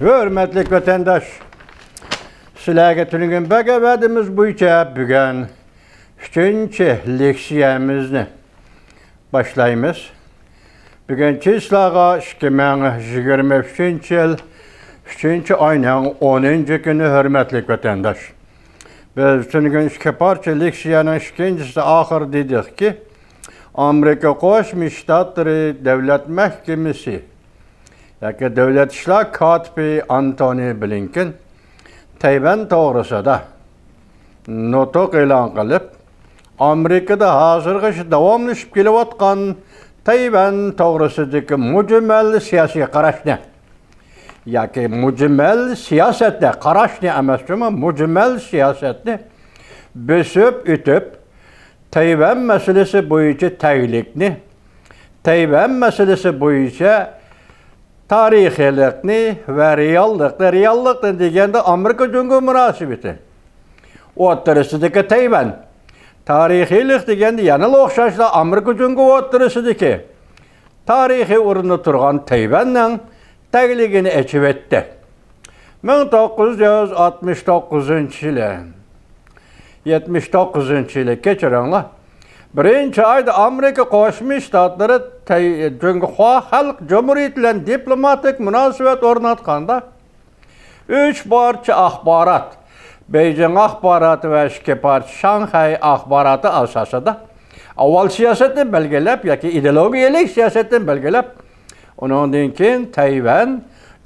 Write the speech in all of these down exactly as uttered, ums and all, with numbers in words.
ھۆرمەتلىك ۋەتەنداش، سىلەرگە تۈنۈگۈن بەرگەن ۋەدىمىز بويىچە بۈگۈن ئۈچىنچى لېكسىيەمىزنى باشلايمىز. بۈگۈن چىسلاغا ئىككى مىڭ يىگىرمە ئۈچىنچى يىل، ئۈچىنچى ئاينىڭ ئونىنچى كۈنى، ھۆرمەتلىك ۋەتەنداش. بىز تۈنۈگۈن ئىككى پارچە لېكسىيەنىڭ ئىككىنچىسى ئاخىرىدا دېدۇقكى، ئامېرىكا قوشما شتاتلىرى دۆلەت مەھكىمىسى ياكى دۆلەت ئىشلار كاتىپى ئانتونى بلىنكېن تەيۋەن توغرىسىدا نۇتۇق ئېلان قىلىپ، ئامېرىكىدا ھازىرغىچە داۋاملىشىپ كېلىۋاتقان تەيۋەن توغرىسىدىكى مۇجمەل سىياسىي قاراشنى ياكى مۇجمەل سىياسەتنى، قاراشنى ئەمەس جۇمۇ، مۇجمەل سىياسەتنى بۆسۈپ ئۆتۈپ، تەيۋەن مەسىلىسى بويىچە تەگلىكنى، تەيۋەن مەسىلىسى بويىچە تارىخىيلىقنى ۋە رېئاللىقنى، رېئاللىقنى دېگەندە ئامېرىكا جۇڭگو مۇناسىۋىتى ئوتتۇرىسىدىكى تەيۋەن، تارىخىيلىق دېگەندە يەنىلا ئوخشاشلا ئامېرىكا جۇڭگو ئوتتۇرىسىدىكى تارىخىي ئورنىدا تۇرغان تەيۋەننىڭ تەگلىكىنى ئېچىۋەتتى. مىڭ توققۇز يۈز ئاتمىش توققۇزىنچى يىلى، يەتمىش توققۇزىنچى يىلى، كەچۈرۈڭلار، بىرىنچى ئايدا ئامېرىكا قوشما شتاتلىرى تەي-، جۇڭخۇا خەلق جۇمھۇرىيىتى بىلەن دىپلوماتىك مۇناسىۋەت ئورناتقاندا، ئۈچ پارچە ئاخبارات، بېيجىڭ ئاخباراتى ۋە ئىككى پارچە شاڭخەي ئاخباراتى ئاساسىدا ئاۋۋال سىياسەتنى بەلگىلەپ ياكى ئىدېئولوگىيەلىك سىياسەتنى بەلگىلەپ، ئۇنىڭدىن كېيىن تەيۋەن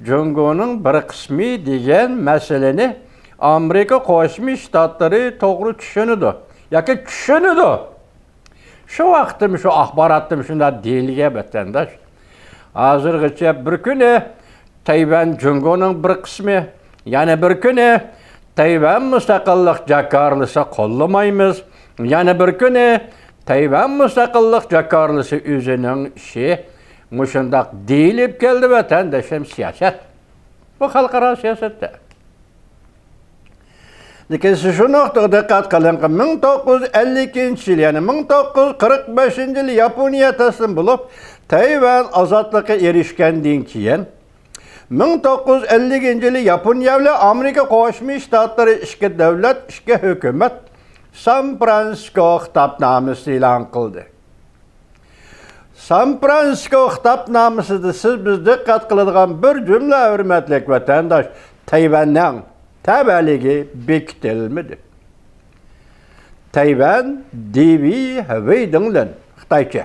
جۇڭگونىڭ بىر قىسمى دېگەن مەسىلىنى ئامېرىكا قوشما شتاتلىرى توغرا چۈشىنىدۇ ياكى چۈشىنىدۇ. شۇ ۋاقىتتىمۇ، شۇ ئاخباراتتىمۇ شۇنداق دېيىلگەن، ۋەتەنداش. ھازىرغىچە بىر كۈنى تەيۋەن جۇڭگونىڭ بىر قىسمى، يەنە بىر كۈنى تەيۋەن مۇستەقىللىق جاكارلىسى قوللىمايمىز، يەنە بىر كۈنى تەيۋەن مۇستەقىللىق جاكارلىسى ئۆزىنىڭ ئىشى، مۇشۇنداق دېيىلىپ كەلدى، ۋەتەنداشلىرىم، سىياسەت. بۇ خەلقئارا سىياسەتتە. لېكىن سىز شۇ نۇقتىغا دىققەت قىلىڭكى، مىڭ توققۇز يۈز ئەللىكىنچى يىل، يەنى مىڭ توققۇز يۈز قىرىق بەشىنچى يىلى ياپونىيە تەسلىم بولۇپ، تەيۋەن ئازادلىققا ئېرىشكەندىن كېيىن، مىڭ توققۇز يۈز ئەللىكىنچى يىلى ياپونىيە بىلەن ئامېرىكا قوشما شتاتلىرى ئىككى دۆلەت، ئىككى ھۆكۈمەت سان فرانسىسكو خىتابنامىسى ئېلان قىلدى. سان فرانسىسكو خىتابنامىسىدا سىز، بىز دىققەت قىلىدىغان بىر جۈملە، ھۆرمەتلىك ۋەتەنداش، تەيۋەننىڭ تەۋەلىكى بېكىتىلمىدى. تەيۋەن دىۋېي ۋېيدىڭلېن، خىتايچە.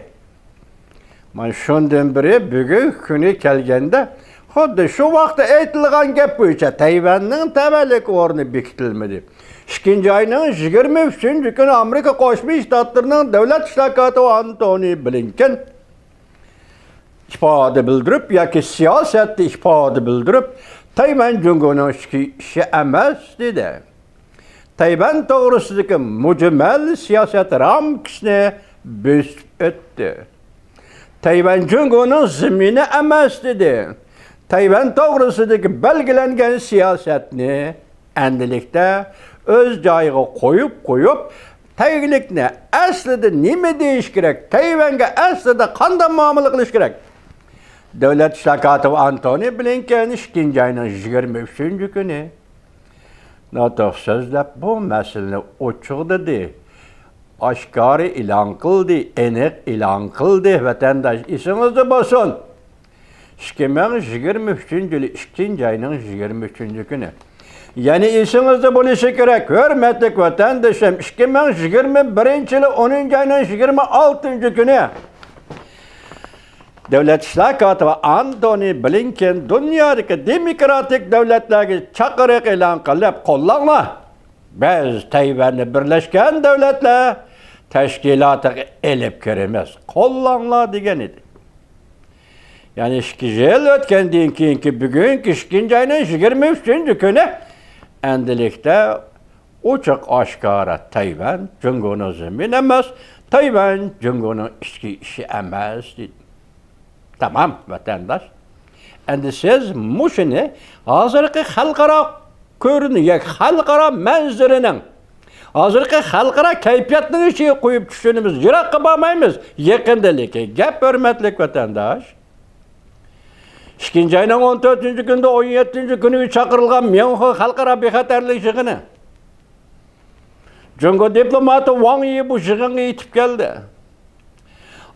مانا شۇندىن بېرى بۈگۈنكى كۈنى كەلگەندە، خۇددى شۇ ۋاقىتتا ئېيتىلغان گەپ بويىچە تەيۋەننىڭ تەۋەلىك ئورنى بېكىتىلمىدى. ئىككىنچى ئاينىڭ يىگىرمە ئۈچىنچى كۈنى ئامېرىكا قوشما شتاتلىرىنىڭ دۆلەت ئىشلار كاتىپى ئانتونى بلىنكېن ئىپادە بىلدۈرۈپ ياكى سىياسەتتە ئىپادە بىلدۈرۈپ، تەيۋەن جۇڭگونىڭ ئىچكى ئىشى ئەمەس، دېدى. تەيۋەن توغرىسىدىكى مۇجمەل سىياسەت رامكىسىنى بۆسۈپ ئۆتتى. تەيۋەن جۇڭگونىڭ زېمىنى ئەمەس، دېدى. تەيۋەن توغرىسىدىكى بەلگىلەنگەن سىياسەتنى ئەمدىلىكتە ئۆز جايىغا قويۇپ قويۇپ، تەگلىكنى ئەسلىدە نېمە دېيىش كېرەك، تەيۋەنگە ئەسلىدە قانداق مۇئامىلە قىلىش كېرەك؟ دۆلەت ئىشلار كاتىپى ئانتونى بلىنكېن ئىككىنچى ئاينىڭ يىگىرمە ئۈچىنچى كۈنى نۇتۇق سۆزلەپ، بۇ مەسىلىنى ئوچۇق دېدى، ئاشكارا ئېلان قىلدى، ئېنىق ئېلان قىلدى. ۋەتەنداش، ئېسىڭىزدە بولسۇن. ئىككى مىڭ يىگىرمە ئۈچىنچى يىلى ئىككىنچى ئاينىڭ يىگىرمە ئۈچىنچى كۈنى. يەنە ئېسىڭىزدە بولۇشى كېرەك، ھۆرمەتلىك ۋەتەندىشىم، ئىككى مىڭ يىگىرمە بىرىنچى يىلى ئونىنچى ئاينىڭ يىگىرمە ئالتىنچى كۈنى دۆلەت ئىشلار كاتىپى ئانتونى بلىنكېن دۇنيادىكى دېموكراتىك دۆلەتلەرگە چاقىرىق ئېلان قىلىپ، قوللاڭلار، بىز تەيۋەننى بىرلەشكەن دۆلەتلەر تەشكىلاتىغا ئېلىپ كىرىمىز، قوللاڭلار، دېگەن ئىدى. يەنى ئىككى يىل ئۆتكەندىن كېيىنكى بۈگۈنكى ئىككىنچى ئاينىڭ يىگىرمە ئۈچىنچى كۈنى ئەمدىلىكتە ئوچۇق ئاشكارا تەيۋەن جۇڭگونىڭ زېمىنى ئەمەس، تەيۋەن جۇڭگونىڭ ئىچكى ئىشى ئەمەس، دېدى. تامام، ۋەتەنداش. ئەمدى سىز مۇشۇنى ھازىرقى خەلقئارا كۆرۈنۈش، خەلقئارا مەنزىرىنىڭ، ھازىرقى خەلقئارا كەيپىياتنىڭ ئىچىگە قويۇپ چۈشىنىمىز. يىراققا بارمايمىز. يېقىندىلىكى گەپ، ھۆرمەتلىك ۋەتەنداش. ئىككىنچى ئاينىڭ ئون تۆتىنچى كۈنىدە، ئون يەتتىنچى كۈنىگە چاقىرىلغان ميۇنخېن خەلقئارا بىخەتەرلىك يىغىنى. جۇڭگو دىپلوماتى ۋاڭ يى بۇ يىغىنغا يېتىپ كەلدى.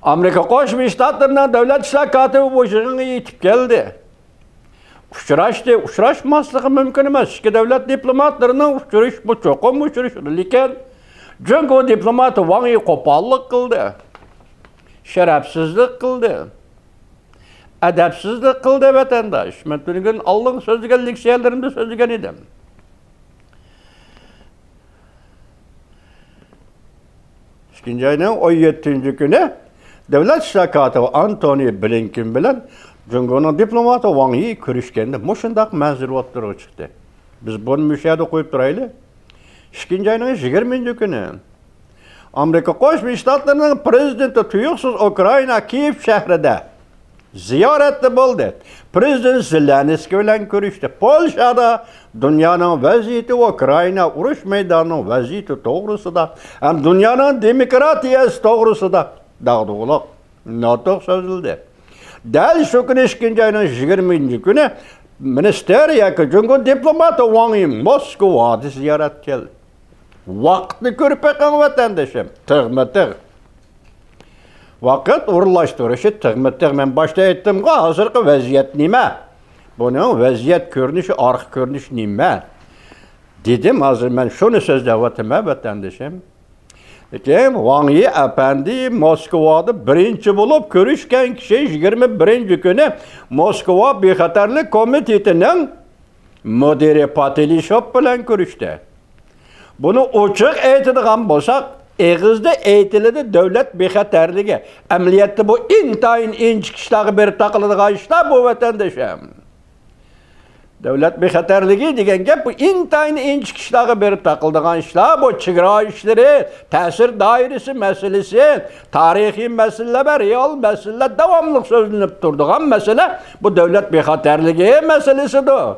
ئامېرىكا قوشما شتاتلىرىنىڭ دۆلەت ئىشلار كاتىپى بۇ يىغىنغا يېتىپ كەلدى. ئۇچراشتى، ئۇچراشماسلىقى مۇمكىن ئەمەس. ئىككى دۆلەت دىپلوماتلىرىنىڭ ئۇچرىشىشى چوقۇم ئۇچرىشىدۇ، لېكىن جۇڭگو دىپلوماتى ۋاڭ يى قوپاللىق قىلدى، شەرەپسىزلىك قىلدى، ئەدەپسىزلىك قىلدى، ۋەتەنداش. مەن تۈنۈگۈن ئالدىنقى سۆزلىگەن لېكسىيەلىرىمدە سۆزلىگەن ئىدىم. ئىككىنچى ئاينىڭ ئون يەتتىنچى كۈنى دۆلەت ئىشلار كاتىپى ئانتونى بلىنكېن بىلەن جۇڭگونىڭ دىپلوماتى ۋاڭ يى كۆرۈشكەندە مۇشۇنداق مەنزىرە ئوتتۇرىغا چىقتى. بىز بۇنى مۇشۇ يەردە قويۇپ تۇرايلى. ئىككىنچى ئاينىڭ يىگىرمىنچى كۈنى ئامېرىكا قوشما شتاتلىرىنىڭ پرېزىدېنتى تۇيۇقسىز ئۇكرائىنا كىيېف شەھىرىدە زىيارەتتە بولدى. پرېزىدېنت زېلېنسكىي بىلەن كۆرۈشتى. پولشادا دۇنيانىڭ ۋەزىيىتى، ئۇكرائىنا ئۇرۇش مەيدانىنىڭ ۋەزىيىتى توغرىسىدا ھەم دۇنيانىڭ دېموكراتىيەسى توغرىسىدا داغدۇغىلىق نۇتۇق سۆزلىدى. دەل شۇ كۈنى، ئىككىنچى ئاينىڭ يىگىرمىنچى كۈنى، مىنىستىر ياكى جۇڭگو دىپلوماتى ۋاڭ يى موسكۋادا زىيارەتكە كەلدى. ۋاقىتنى كۆرۈپ بېقىڭ، ۋەتەندىشىم، تىغمۇ تىغ. ۋاقىت ئورۇنلاشتۇرۇشى تىغمۇ تىغ. مەن باشتا ئېيتتىمغۇ، ھازىرقى ۋەزىيەت نېمە؟ بۇنىڭ ۋەزىيەت كۆرۈنۈشى، ئارقا كۆرۈنۈشى نېمە؟ دېدىم، ھازىر مەن شۇنى سۆزلەۋاتىمەن، ۋەتەندىشىم. لېكىن ۋاڭ يى ئەپەندى موسكۋادا بىرىنچى بولۇپ كۆرۈشكەن كىشى، يىگىرمە بىرىنچى كۈنى موسكۋا بىخەتەرلىك كومىتېتىنىڭ مۇدىرى پاتىلىشوف بىلەن كۆرۈشتى. بۇنى ئوچۇق ئېيتىدىغان بولساق، ئېغىزدا ئېيتىلىدۇ دۆلەت بىخەتەرلىكى. ئەمەلىيەتتە بۇ ئىنتايىن ئىنچىكە ئىشلارغا بېرىپ تاقىلىدىغان ئىشلار بۇ، ۋەتەندىشىم. دۆلەت بىخەتەرلىكى دېگەن گەپ بۇ ئىنتايىن ئىنچىكە ئىشلارغا بېرىپ تاقىلىدىغان ئىشلار. بۇ چېگرا ئىشلىرى، تەسىر دائىرىسى مەسىلىسى، تارىخىي مەسىلىلەر ۋە رېئال مەسىلىلەر داۋاملىق سۆزلىنىپ تۇرىدىغان مەسىلە بۇ دۆلەت بىخەتەرلىكى مەسىلىسىدۇر.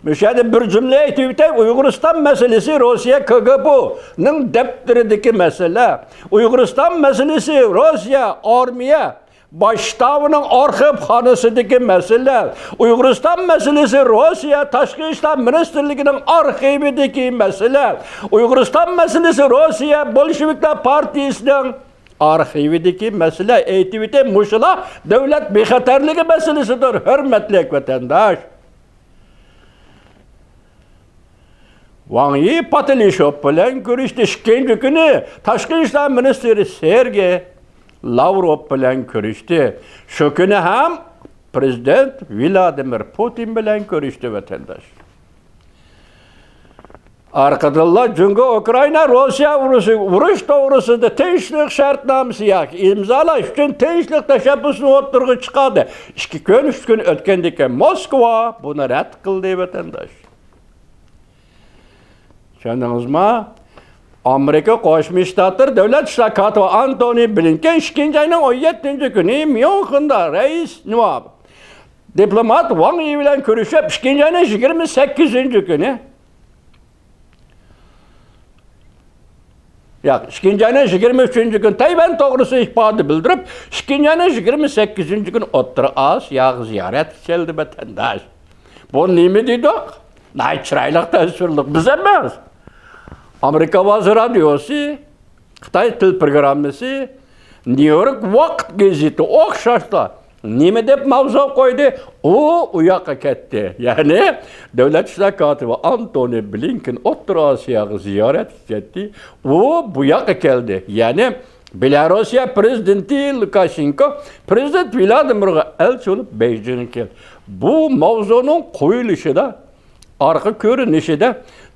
مۇشۇ يەردە بىر جۈملە ئېيتىۋېتەي، ئۇيغۇرىستان مەسىلىسى روسىيە كىگېبېنىڭ دەپتىرىدىكى مەسىلە. ئۇيغۇرىستان مەسىلىسى روسىيە ئارمىيە باش شتابىنىڭ ئارخىپخانىسىدىكى مەسىلە. ئۇيغۇرىستان مەسىلىسى روسىيە تاشقى ئىشلار مىنىستىرلىكىنىڭ ئارخىۋىدىكى مەسىلە. ئۇيغۇرىستان مەسىلىسى روسىيە بولشېۋىكلار پارتىيىسىنىڭ ئارخىۋىدىكى مەسىلە. ئېيتىۋېتەي، مۇشۇلار دۆلەت بىخەتەرلىكى مەسىلىسىدۇر، ھۆرمەتلىك ۋەتەنداش. ۋاڭ يى پاتىلىشوف بىلەن كۆرۈشتى. ئىككىنچى كۈنى تاشقى ئىشلار مىنىستىرى سېرگېي لاۋروف بىلەن كۆرۈشتى. شۇ كۈنى ھەم پرېزىدېنت ۋلادىمىر پۇتىن بىلەن كۆرۈشتى، ۋەتەنداش. ئارقىدىنلا جۇڭگو ئۇكرائىنا روسىيە ئۇرۇشى، ئۇرۇش توغرىسىدا تىنچلىق شەرتنامىسى ياكى ئىمزالاش ئۈچۈن تىنچلىق تەشەببۇسىنى ئوتتۇرىغا چىقاردى. ئىككى كۈن، ئۈچ كۈن ئۆتكەندىن كېيىن موسكۋا بۇنى رەت قىلدى، ۋەتەنداش. چۈشەندىڭىزما؟ ئامېرىكا قوشما شتاتلىرى دۆلەت ئىشلار كاتىپى ئانتونى بلىنكېن ئىككىنچى ئاينىڭ ئون يەتتىنچى كۈنى ميۇنخېندا رەئىس نواب دىپلومات ۋاڭ يى بىلەن كۆرۈشۈپ، ئىككىنچى ئاينىڭ يىگىرمە سەككىزىنچى كۈنى، ياق، ئىككىنچى ئاينىڭ يىگىرمە ئۈچىنچى كۈنى تەيۋەن توغرىسىدا ئىپادە بىلدۈرۈپ، ئىككىنچى ئاينىڭ يىگىرمە سەككىزىنچى كۈنى ئوتتۇرا ئاسىياغا زىيارەتكە كەلدى، ۋەتەنداش. بۇ نېمە دېدۇق؟ ناھايىتى چىرايلىق تەسۋىرلىدۇق، بىز ئەمەس. ئامېرىكا ئاۋازى رادىيوسى، خىتاي تىل پروگراممىسى، نيۇ يورك ۋاقىت گېزىتى ئوخشاشلا نېمە دەپ ماۋزۇ قويدى؟ ئۇ ئۇ ياققا كەتتى. يەنى دۆلەت ئىشلار كاتىپى ئانتونى بلىنكېن ئوتتۇرا ئاسىياغا زىيارەتكە كەتتى. ئۇ بۇ ياققا كەلدى. يەنى بېلاروسىيە پرېزىدېنتى لۇكاشېنكو پرېزىدېنت ۋلادىمىرغا ئەلچى بولۇپ بېيجىڭغا كەلدى. بۇ ماۋزۇنىڭ قويۇلۇشىدا، ئارقا كۆرۈنۈشىدە،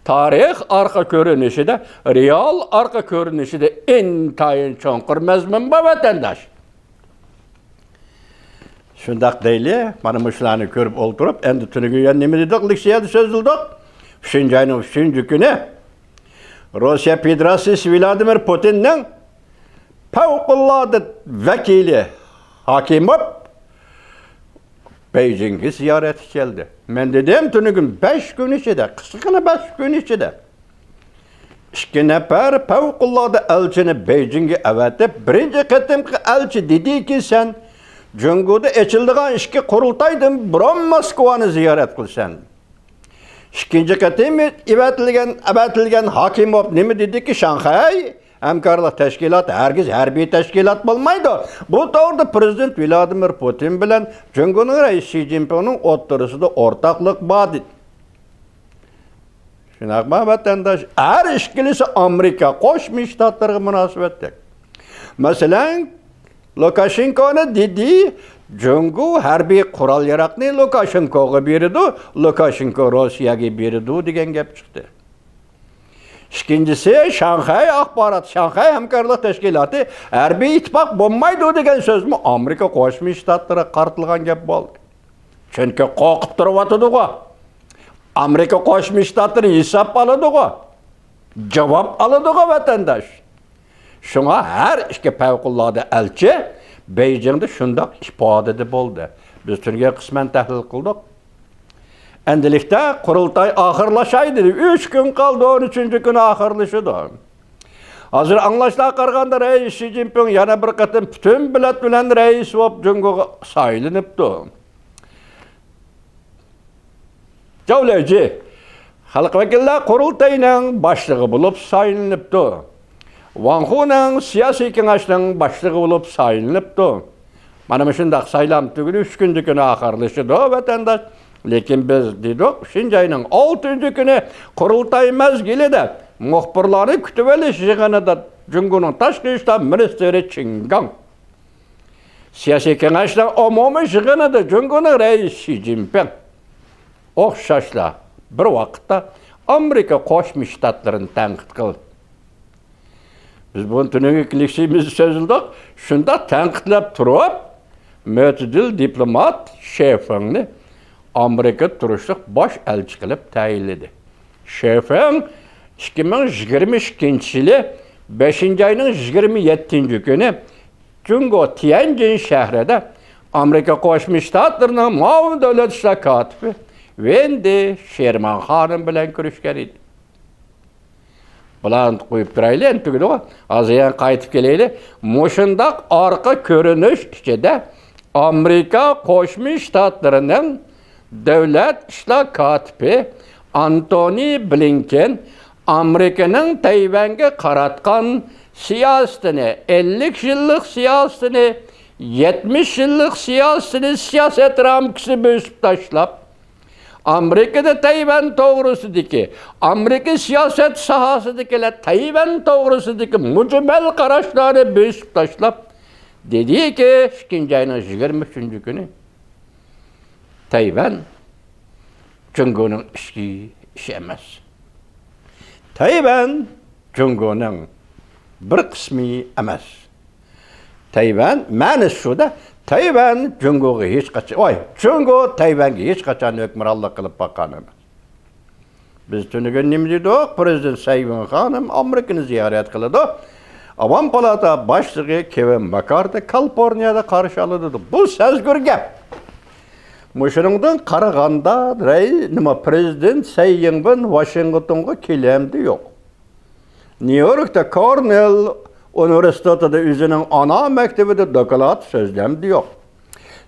تارىخ ئارقا كۆرۈنۈشىدە، رېئال ئارقا كۆرۈنۈشىدە ئىنتايىن چوڭقۇر مەزمۇن بار، ۋەتەنداش. شۇنداق دەيلى، مانا مۇشۇلارنى كۆرۈپ ئولتۇرۇپ، ئەمدى تۈنۈگۈن يەنە نېمە دېدۇق؟ لېكسىيەدە سۆزلىدۇق. ئۈچىنچى ئاينىڭ ئۈچىنچى كۈنى روسىيە فېدېراتسىيىسى ۋلادىمىر پۇتىننىڭ پەۋقۇلئاددە ۋەكىلى ھاكىموف بېيجىڭگە زىيارەتكە كەلدى. مەن دېدىم، تۈنۈگۈن بەش كۈن ئىچىدە، قىسقىغىنە بەش كۈن ئىچىدە ئىككى نەپەر پەۋقۇلئاددە ئەلچىنى بېيجىڭگە ئەۋەتىپ، بىرىنچى قېتىمقى ئەلچى دېدىكى، سەن جۇڭگودا ئېچىلىدىغان ئىككى قۇرۇلتايدىن بۇرۇن موسكۋانى زىيارەت قىلىسەن. ئىككىنچى قېتىم ئەۋەتىلگەن، ئەۋەتىلگەن ھاكىموف نېمە دېدىكى، شاڭخەي ھەمكارلىق تەشكىلاتى ھەرگىز ھەربىي تەشكىلات بولمايدۇ. بۇ توغرىدا پىرېزىدېنت ۋلادىمىر پۇتىن بىلەن جۇڭگونىڭ رەئىسى شى جىنپىڭنىڭ ئوتتۇرىسىدا ئورتاقلىق بار، دېدى. شۇنداقمۇ، ۋەتەنداش؟ ھەر ئىككىلىسى ئامېرىكا قوشما شتاتلىرىغا مۇناسىۋەتلىك. مەسىلەن، لۇكاشېنكونى دېدى، جۇڭگو ھەربىي قورال-ياراغنى لۇكاشېنكوغا بېرىدۇ، لۇكاشېنكو روسىيەگە بېرىدۇ دېگەن گەپ چىقتى. ئىككىنچىسى، شاڭخەي ئاخبارات، شاڭخەي ھەمكارلىق تەشكىلاتى ھەربىي ئىتتىپاق بولمايدۇ دېگەن سۆزمۇ ئامېرىكا قوشما شتاتلىرىغا قارىتىلغان گەپ بولدى. چۈنكى قورقۇپ تۇرۇۋاتىدىغۇ. ئامېرىكا قوشما شتاتلىرى ھېساب ئالىدىغۇ. جاۋاب ئالىدىغۇ، ۋەتەنداش. شۇڭا ھەر ئىككى پەۋقۇلئاددە ئەلچى بېيجىڭدا شۇنداق ئىپادىدە بولدى. بىز تۈنۈگۈن قىسمەن تەھلىل قىلدۇق. ئەمدىلىكتە قۇرۇلتاي ئاخىرلاشاي دېدى. ئۈچ كۈن قالدى، ئون ئۈچىنچى كۈنى ئاخىرلىشىدۇ. ھازىر ئاڭلاشلارغا قارىغاندا، رەئىس شى جىنپىڭ يەنە بىر قېتىم پۈتۈن مىللەت بىلەن رەئىس بولۇپ جۇڭگوغا سايلىنىپتۇ. جاۋ لېجى خەلق ۋەكىللەر قۇرۇلتىيىنىڭ باشلىقى بولۇپ سايلىنىپتۇ. ۋاڭ خۇنىڭ سىياسىي كېڭەشنىڭ باشلىقى بولۇپ سايلىنىپتۇ. مانا مۇشۇنداق سايلام تۈگۈل ئۈچ كۈندە كۈنى ئاخىرلىشىدۇ، ۋەتەنداش. لېكىن بىز دېدۇق، ئۈچىنچى ئاينىڭ ئالتىنچى كۈنى قۇرۇلتاي مەزگىلىدە مۇخبىرلارنى كۈتۈۋېلىش يىغىنىدا جۇڭگونىڭ تاشقى ئىشلار مىنىستىرى چېن گاڭ، سىياسىي كېڭەشنىڭ ئومۇمىي يىغىنىدا جۇڭگونىڭ رەئىسى شى جىنپىڭ ئوخشاشلا بىر ۋاقىتتا ئامېرىكا قوشما شتاتلىرىنى تەنقىد قىلدى. بىز بۇنى تۈنۈگۈنكى لېكسىيىمىزدە سۆزلىدۇق. شۇنداق تەنقىدلەپ تۇرۇپ، مۆتىدىل دىپلومات شېفېڭنى ئامېرىكىدا تۇرۇشلۇق باش ئەلچى قىلىپ تەيىنلىدى. شېفېڭ ئىككى مىڭ يىگىرمە ئىككىنچى يىلى بەشىنچى ئاينىڭ يىگىرمە يەتتىنچى كۈنى جۇڭگو تيەنجىن شەھىرىدە ئامېرىكا قوشما شتاتلىرىنىڭ مۇئاۋىن دۆلەت ئىشلار كاتىپى ۋېندى شېرمان خانىم بىلەن كۆرۈشكەن ئىدى. بۇلارنى قويۇپ تۇرايلى، ئەنتىگىدىغۇ، ھازىر يەنە قايتىپ كېلەيلى. مۇشۇنداق ئارقا كۆرۈنۈش ئىچىدە ئامېرىكا قوشما شتاتلىرىنىڭ دۆلەت ئىشلار كاتىپى ئانتونى بلىنكېن ئامېرىكىنىڭ تەيۋەنگە قاراتقان سىياسىتىنى، ئەللىك يىللىق سىياسىتىنى، يەتمىش يىللىق سىياسىتىنى سىياسەت رامكىسى بۆسۈپ تاشلاپ، ئامېرىكىدا تەيۋەن توغرىسىدىكى، ئامېرىكا سىياسەت ساھەسىدىكىلەر تەيۋەن توغرىسىدىكى مۇجمەل قاراشلارنى بۆسۈپ تاشلاپ، دېدىكى، ئىككىنچى ئاينىڭ يىگىرمە ئۈچىنچى كۈنى، تەيۋەن جۇڭگونىڭ ئىچكى ئىشى ئەمەس. تەيۋەن جۇڭگونىڭ بىر قىسمى ئەمەس. تەيۋەن مەنىسى شۇ-دە، تەيۋەن جۇڭگوغا ھېچقاچان، ۋاي، جۇڭگو تەيۋەنگە ھېچقاچان ھۆكۈمرانلىق قىلىپ باققان ئەمەس. بىز تۈنۈگۈن نېمە دېدۇق؟ پىرېزىدېنت سەي ئىنۋېن خانىم ئامېرىكىنى زىيارەت قىلىدۇ. ئاۋام پالاتا باشلىقى كېۋىن ماككارتى كالىفورنىيەدە قارشى ئالىدۇ. بۇ سەزگۈر گەپ. مۇشۇنىڭدىن قارىغاندا، رەي-، نېمە، پىرېزىدېنت سەي ئىنۋېن ۋاشىنگتونغا كېلەمدى يوق. نيۇ يوركتا كورنېل ئۇنىۋېرسىتېتىدا ئۆزىنىڭ ئانا مەكتىۋىدە دوكلات سۆزلەمدى يوق.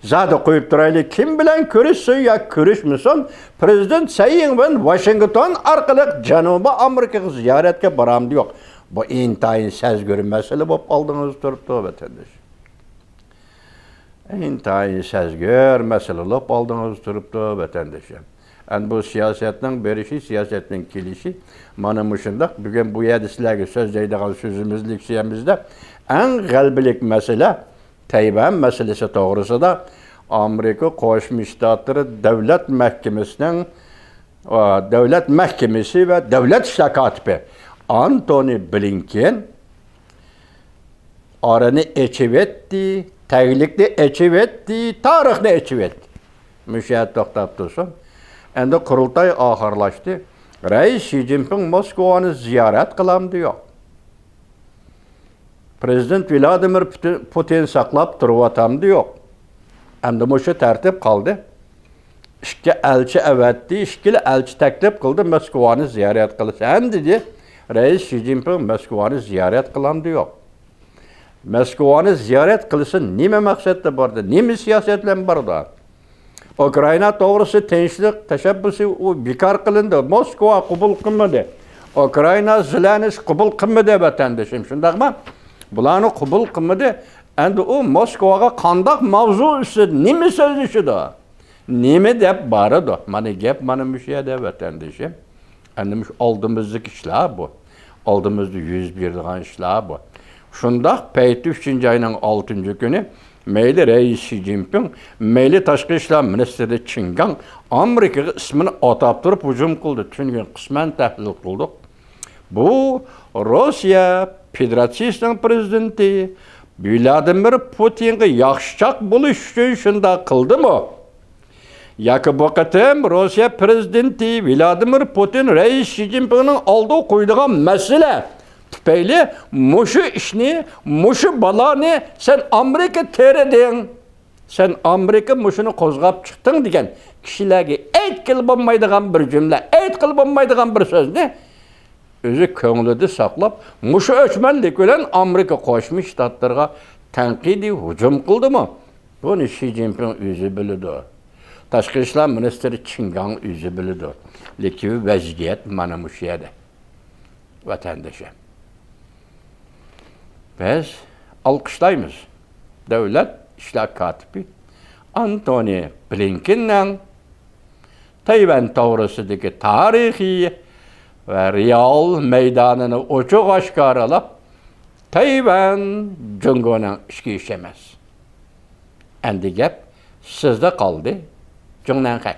زادى قويۇپ تۇرايلى، كىم بىلەن كۆرۈشسۇن يا كۆرۈشمىسۇن، پىرېزىدېنت سەي ئىنۋېن ۋاشىنگتون ئارقىلىق جەنۇبىي ئامېرىكىغا زىيارەتكە بارامدى يوق. بۇ ئىنتايىن سەزگۈر مەسىلە بولۇپ ئالدىڭىزدا تۇرۇپتۇ، ۋەتەنداش. ئىنتايىن سەزگۈر مەسىلە بولۇپ ئالدىڭىزدا تۇرۇپتۇ، ۋەتەنداشلار. ئەمدى بۇ سىياسەتنىڭ بېرىشى، سىياسەتنىڭ كېلىشى مانا مۇشۇنداق. بۈگۈن بۇ يەردە سىلەرگە سۆزلەيدىغان سۆزىمىز، لېكسىيەمىزدە ئەڭ غەلىبىلىك مەسىلە تەيۋەن مەسىلىسى توغرىسىدا ئامېرىكا قوشما شتاتلىرى دۆلەت مەھكىمىسىنىڭ، ئا، دۆلەت مەھكىمىسى ۋە دۆلەت ئىشلار كاتىپى ئانتونى بلىنكېن ئارىنى ئېچىۋەتتى، تەگلىكنى ئېچىۋەتتى، تارىخنى ئېچىۋەتتى. مۇشۇ يەردە توختاپ تۇرسۇن. ئەمدى قۇرۇلتاي ئاخىرلاشتى. رەئىس شى جىنپىڭ موسكۋانى زىيارەت قىلامدۇ يوق؟ پىرېزىدېنت ۋلادىمىر پۇتىن، پۇتىن ساقلاپ تۇرۇۋاتامدۇ يوق؟ ئەمدى مۇشۇ تەرتىپ قالدى. ئىككى ئەلچى ئەۋەتتى، ئىككىلا ئەلچى تەكلىپ قىلدى، موسكۋانى زىيارەت قىلسەن دېدى. رەئىس شى جىنپىڭ موسكۋانى زىيارەت قىلامدۇ يوق؟ مەسكوۋانى زىيارەت قىلسا نېمە مەقسەتتە بارىدۇ؟ نېمە سىياسەت بىلەن بارىدۇ؟ ئۇكرائىنا توغرىسى تىنچلىق تەشەببۇسى ئۇ بىكار قىلىندى. موسكۋا قوبۇل قىلمىدى. ئۇكرائىنا زېلېنسكىي قوبۇل قىلمىدى، ۋەتەندىشىم، شۇنداقمۇ؟ بۇلارنى قوبۇل قىلمىدى. ئەمدى ئۇ موسكۋاغا قانداق ماۋزۇ ئۈستىدە نېمە سۆزلىشىدۇ؟ نېمە دەپ بارىدۇ؟ مانا گەپ مانا مۇشۇ يەردە، ۋەتەندىشىم. ئەمدى مۇشۇ ئالدىمىزدىكى ئىشلار بۇ. ئالدىمىزدا يۈز بېرىدىغان ئىشلار بۇ. شۇنداق پەيتتە ئۈچىنچى ئاينىڭ ئالتىنچى كۈنى مەيلى رەئىس شى جىنپىڭ، مەيلى تاشقى ئىشلار مىنىستىرى چېن گاڭ ئامېرىكىغا ئىسمىنى ئاتاپ تۇرۇپ ھۇجۇم قىلدى. تۈنۈگۈن قىسمەن تەھلىل قىلدۇق. بۇ روسىيە فېدېراتسىيىسىنىڭ پىرېزىدېنتى ۋلادىمىر پۇتىنغا ياخشىچاق بولۇش ئۈچۈن شۇنداق قىلدىمۇ؟ ياكى بۇ قېتىم روسىيە پىرېزىدېنتى ۋلادىمىر پۇتىن رەئىس شى جىنپىڭنىڭ ئالدىغا قويىدىغان مەسىلە تۈپەيلى مۇشۇ ئىشنى، مۇشۇ بالانى سەن ئامېرىكا تېرىدىڭ، سەن ئامېرىكا مۇشۇنى قوزغاپ چىقتىڭ دېگەن كىشىلەرگە ئېيتقىلى بولمايدىغان بىر جۈملە، ئېيتقىلى بولمايدىغان بىر سۆزنى ئۆزى كۆڭلىدە ساقلاپ، مۇشۇ ئۆچمەنلىك بىلەن ئامېرىكا قوشما شتاتلىرىغا تەنقىدىي ھۇجۇم قىلدىمۇ؟ بۇنى شى جىنپىڭ ئۆزى بىلىدۇ. تاشقى ئىشلار مىنىستىرى چېن گاڭ ئۆزى بىلىدۇ. لېكىن ۋەزىيەت مانا مۇشۇ يەردە. ۋەتەندىشىم، بىز ئالقىشلايمىز دۆلەت ئىشلار كاتىپى ئانتونى بلىنكېننىڭ تەيۋەن توغرىسىدىكى تارىخىي ۋە رېئال مەيدانىنى ئوچۇق ئاشكارىلاپ، تەيۋەن جۇڭگونىڭ ئىچكى ئىشى ئەمەس. ئەمدى گەپ سىزدە قالدى، جۇڭنەنخەي.